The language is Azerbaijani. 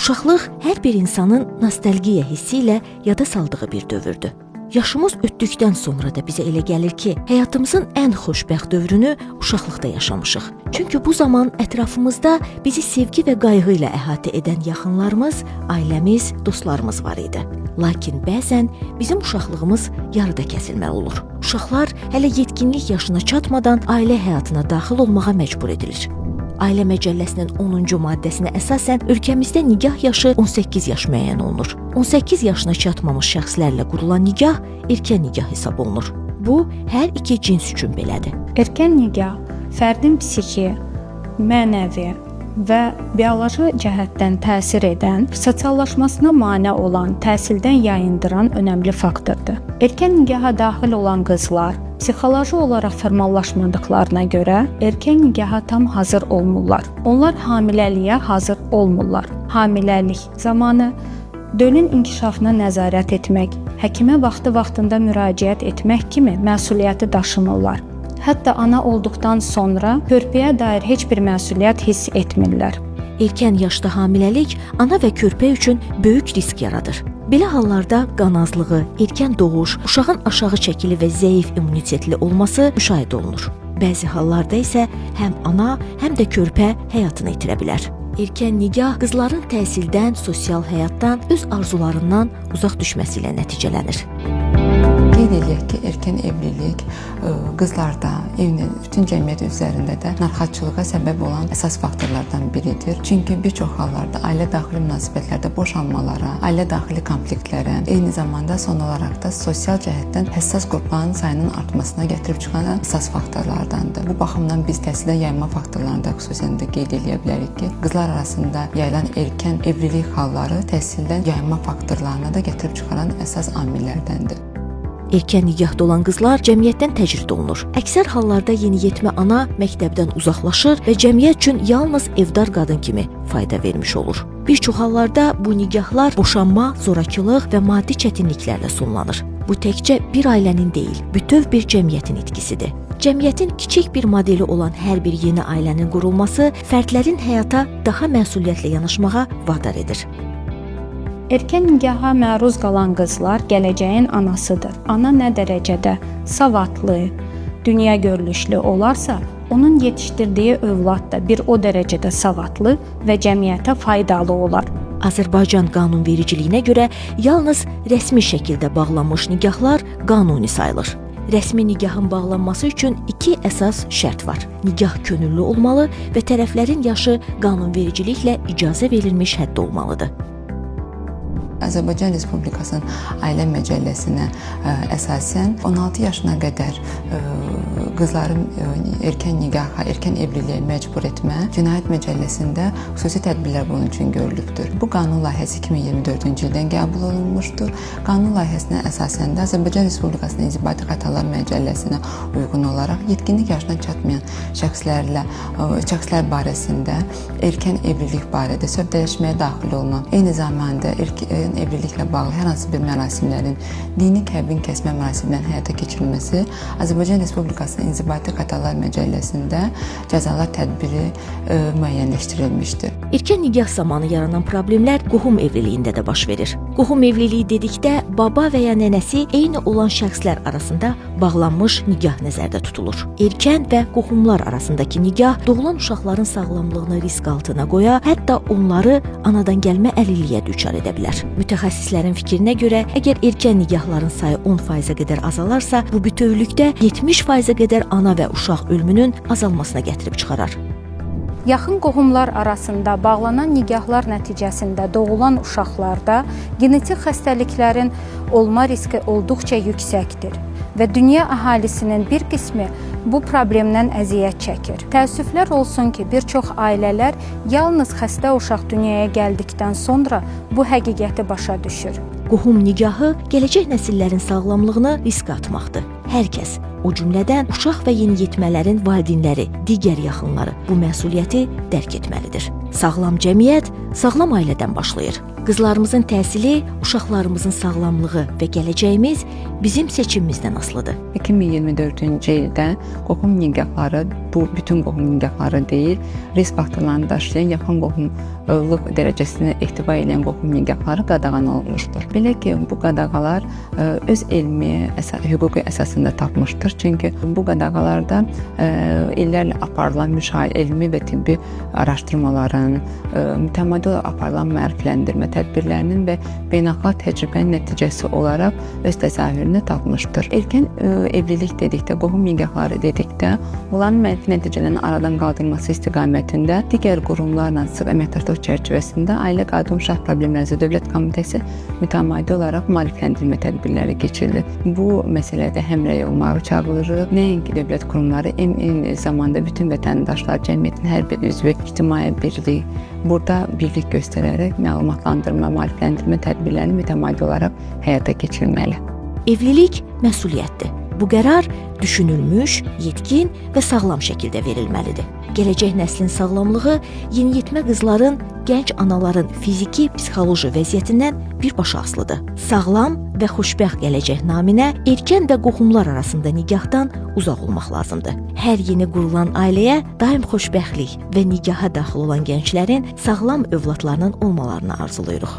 Uşaqlıq hər bir insanın nostalgiya hissi ilə yada saldığı bir dövrdür. Yaşımız ötdükdən sonra da bizə elə gəlir ki, həyatımızın ən xoşbəxt dövrünü uşaqlıqda yaşamışıq. Çünki bu zaman ətrafımızda bizi sevgi və qayğı ilə əhatə edən yaxınlarımız, ailəmiz, dostlarımız var idi. Lakin bəzən bizim uşaqlığımız yarıda kəsilməli olur. Uşaqlar hələ yetkinlik yaşına çatmadan ailə həyatına daxil olmağa məcbur edilir. Ailə Məcəlləsinin 10-cu maddəsinə əsasən ölkəmizdə nikah yaşı 18 yaş müəyyən olunur. 18 yaşına çatmamış şəxslərlə qurulan nikah erkən nikah hesab olunur. Bu hər iki cins üçün belədir. Erkən nikah fərdin psixi, mənəvi və bioloji cəhətdən təsir edən, sosiallaşmasına mane olan, təhsildən yayındıran önəmli faktordur. Erkən nikaha daxil olan qızlar psixoloji olaraq formalaşmadıqlarına görə erkən nikaha tam hazır olmurlar. Onlar hamiləliyə hazır olmurlar. Hamiləlik zamanı dölün inkişafına nəzarət etmək, həkimə vaxtı-vaxtında müraciət etmək kimi məsuliyyəti daşımırlar. Hətta ana olduqdan sonra körpəyə dair heç bir məsuliyyət hiss etmirlər. Erkən yaşda hamiləlik ana və körpə üçün böyük risk yaradır. Belə hallarda qan azlığı, erkən doğuş, uşağın aşağı çəkili və zəif immunitetli olması müşahidə olunur. Bəzi hallarda isə həm ana, həm də körpə həyatını itirə bilər. Erkən nikah qızların təhsildən, sosial həyatdan, öz arzularından uzaq düşməsi ilə nəticələnir. Qeyd eləyək ki, erkən evlilik qızlarda, eyni bütün cəmiyyət üzərində də narahatçılığa səbəb olan əsas faktorlardan biridir. Çünki bir çox hallarda ailə daxili münasibətlərdə boşanmalara, ailə daxili konfliktlərə, eyni zamanda son olaraq da sosial cəhətdən həssas qrupların sayının artmasına gətirib çıxaran əsas faktorlardandır. Bu baxımdan biz təhsildən yayınma faktorlarını da xüsusən də qeyd eləyə bilərik ki, qızlar arasında yayılan erkən evlilik halları təhsildən yayınma faktorlarına da gətirib çıxaran əsas amillərdəndir. Erkən nikahda olan qızlar cəmiyyətdən təcrid olunur. Əksər hallarda yeniyetmə ana məktəbdən uzaqlaşır və cəmiyyət üçün yalnız evdar qadın kimi fayda vermiş olur. Bir çox hallarda bu nikahlar boşanma, zorakılıq və maddi çətinliklərlə sonlanır. Bu təkcə bir ailənin deyil, bütöv bir cəmiyyətin itkisidir. Cəmiyyətin kiçik bir modeli olan hər bir yeni ailənin qurulması fərdlərin həyata daha məsuliyyətlə yanaşmağa vadar edir. Erkən nikaha məruz qalan qızlar gələcəyin anasıdır. Ana nə dərəcədə savadlı, dünya görünüşlü olarsa, onun yetişdirdiyi övlad da bir o dərəcədə savadlı və cəmiyyətə faydalı olar. Azərbaycan qanunvericiliyinə görə yalnız rəsmi şəkildə bağlanmış nikahlar qanuni sayılır. Rəsmi nikahın bağlanması üçün iki əsas şərt var. Nikah könüllü olmalı və tərəflərin yaşı qanunvericiliklə icazə verilmiş həddə olmalıdır. Azərbaycan Respublikasının Ailə Məcəlləsinə əsasən 16 yaşına qədər qızları erkən nikaha, erkən evliliyə məcbur etmə Cinayət Məcəlləsində xüsusi tədbirlər bunun üçün görülübdür. Bu qanun layihəsi 2024-cü ildən qəbul olunmuşdur. Qanun layihəsinə əsasən də Azərbaycan Respublikasının İnzibati Xətalar Məcəlləsinə uyğun olaraq yetkinlik yaşına çatmayan şəxslər barəsində erkən evlilik barədə sövdələşməyə daxil olma, eyni zamanda erkən evliliklə bağlı hər hansı bir mərasimlərin, dini kəbin kəsmə mərasimlərinin həyata keçirilməsi Azərbaycan Respublikasının İnzibati Xətalar Məcəlləsində cəzalar tədbiri müəyyənləşdirilmişdir. Erkən nikah zamanı yaranan problemlər qohum evliliyində də baş verir. Qohum evliliyi dedikdə baba və ya nənəsi eyni olan şəxslər arasında bağlanmış nikah nəzərdə tutulur. Erkən və qohumlar arasındakı nikah doğulan uşaqların sağlamlığını risk altına qoya, hətta onları anadan gəlmə əlilliyə düçar edə bilər. Mütəxəssislərin fikrinə görə, əgər erkən nikahların sayı 10%-ə qədər azalarsa, bu bütövlükdə 70%-ə qədər ana və uşaq ölümünün azalmasına gətirib çıxarar. Yaxın qohumlar arasında bağlanan nikahlar nəticəsində doğulan uşaqlarda genetik xəstəliklərin olma riski olduqca yüksəkdir və dünya əhalisinin bir qismi bu problemdən əziyyət çəkir. Təəssüflər olsun ki, bir çox ailələr yalnız xəstə uşaq dünyaya gəldikdən sonra bu həqiqəti başa düşür. Qohum nikahı gələcək nəsillərin sağlamlığını riskə atmaqdır. Hər kəs O cümlədən uşaq və yeniyetmələrin valideynləri, digər yaxınları bu məsuliyyəti dərk etməlidir. Sağlam cəmiyyət sağlam ailədən başlayır. Qızlarımızın təhsili, uşaqlarımızın sağlamlığı və gələcəyimiz bizim seçimimizdən asılıdır. 2024-cü ildə qohum nigahları, bu bütün qohum nigahları deyil, risk faktorlarını daşıyan yaxın qohumluq dərəcəsini ehtiva edən qohum nigahları qadağan olunmuşdur. Belə ki, bu qadağalar öz elmi, hüquqi əsasında tapmışdır. Çünki bu qadağalarda illərlə aparılan müşahidə, elmi və tibbi araşdırmaların, mütəmadi olaraq aparılan maarifləndirmə tədbirlərinin və beynəlxalq təcrübənin nəticəsi olaraq öz təzahürünü tapmışdır. Erkən evlilik dedikdə, qohum nigahları dedikdə, onların mənfi nəticələrini aradan qaldırması istiqamətində digər qurumlarla sıx əməkdaşlıq çərçivəsində Ailə Qadın Uşaq Problemləri üzrə Dövlət Komitəsi mütəmadi olaraq maarifləndirmə tədbirləri keçirilir. Bu məsələdə həmrəy olmağı çağırırıq. Nəinki dövlət qurumları, eyni zamanda bütün vətəndaşlar, cəmiyyətin hər bir üzvü, ictimai birlik burada birlik göstərərək məlumatlandırma, maarifləndirmə tədbirlərini mütəmadi olaraq həyata keçirməli. Evlilik məsuliyyətdir. Bu qərar düşünülmüş, yetkin və sağlam şəkildə verilməlidir. Gələcək nəslin sağlamlığı yeniyetmə qızların, gənc anaların fiziki, psixoloji vəziyyətindən birbaşa asılıdır. Sağlam və xoşbəxt gələcək naminə erkən və qohumlar arasında nigahdan uzaq olmaq lazımdır. Hər yeni qurulan ailəyə daim xoşbəxtlik və nigaha daxil olan gənclərin sağlam övladlarının olmalarını arzulayırıq.